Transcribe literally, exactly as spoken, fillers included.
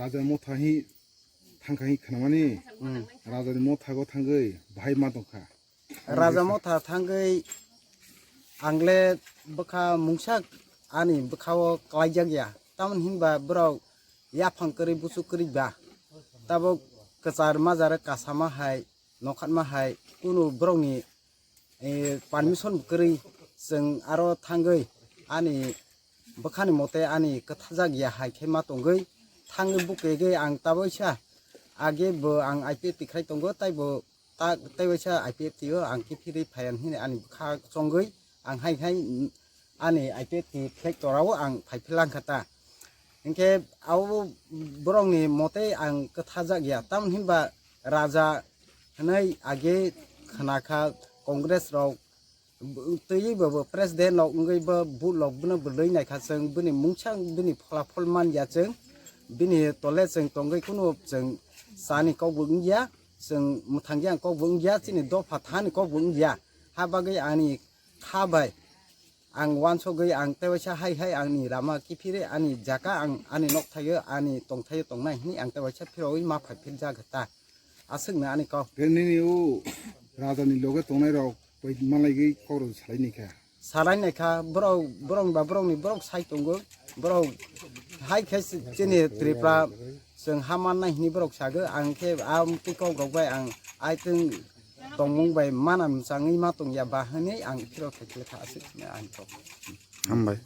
Raja motha hi thangkha hi khnamani. Hmm. Raja ni motha go thangwi bahai ma tongkha. Raja motha thangwi angle bwkha mungsa ani bwkhao klaijak ya. Tamoni hinba borok yaphang kwrwi buchuk kwrwi ba. Tabuk kwchar majara kasama hai nokhatma hai kunu borokni, eh, permission kwrwi chwng aro thangwi ani bwkhani mote ani kwthajak ya hai khe ma tongwi thangwi bukegwi ang taboisa age bo ang I P F T khai tongo taibo ta-, taiboisa I P F T o ang kiphilwi phaiyan hini ani bwkha chongwi ang hai hai ani I P F T flag torao ang phai philangkha ta. Hinkhe abo borokni mote ang kwthajak ya. Tamoni hinba raja hinwi age khna kha Congress rok twiwi bo, bo president rok wngwi bo vote rok bono bwlwi naikha chwng bini mungsa bini pholafol man ya chwng bini tole chwng tongwi kunu chwng chani kok bo wngya chwng mwthangya kok bo wngya chini dopha thani kok bo wngya ha bagwi ani kha bai ang wansogwi ang tewaisa hai hai ani rama kiphire ani jaka ang ani nokthaio ani tongthaio tongnai hini ang tewaisa phirogwi ma phai phirjak ta aswkno ani kok. Tei nini o raja ni loge tongnai rok bai malaigwi kok rok salai ni kha. Salai naikha borok borok ba borokni borok sai tongo borok hai khe chini Tripura chwng ha mannai hini borok sago ang khe a twi kok rok bai ang ai tong tongmung bai mana mwchangwi ma tongya ba hwnwi ang phirok khe kha aswk hwnwi ang kok. Hambai.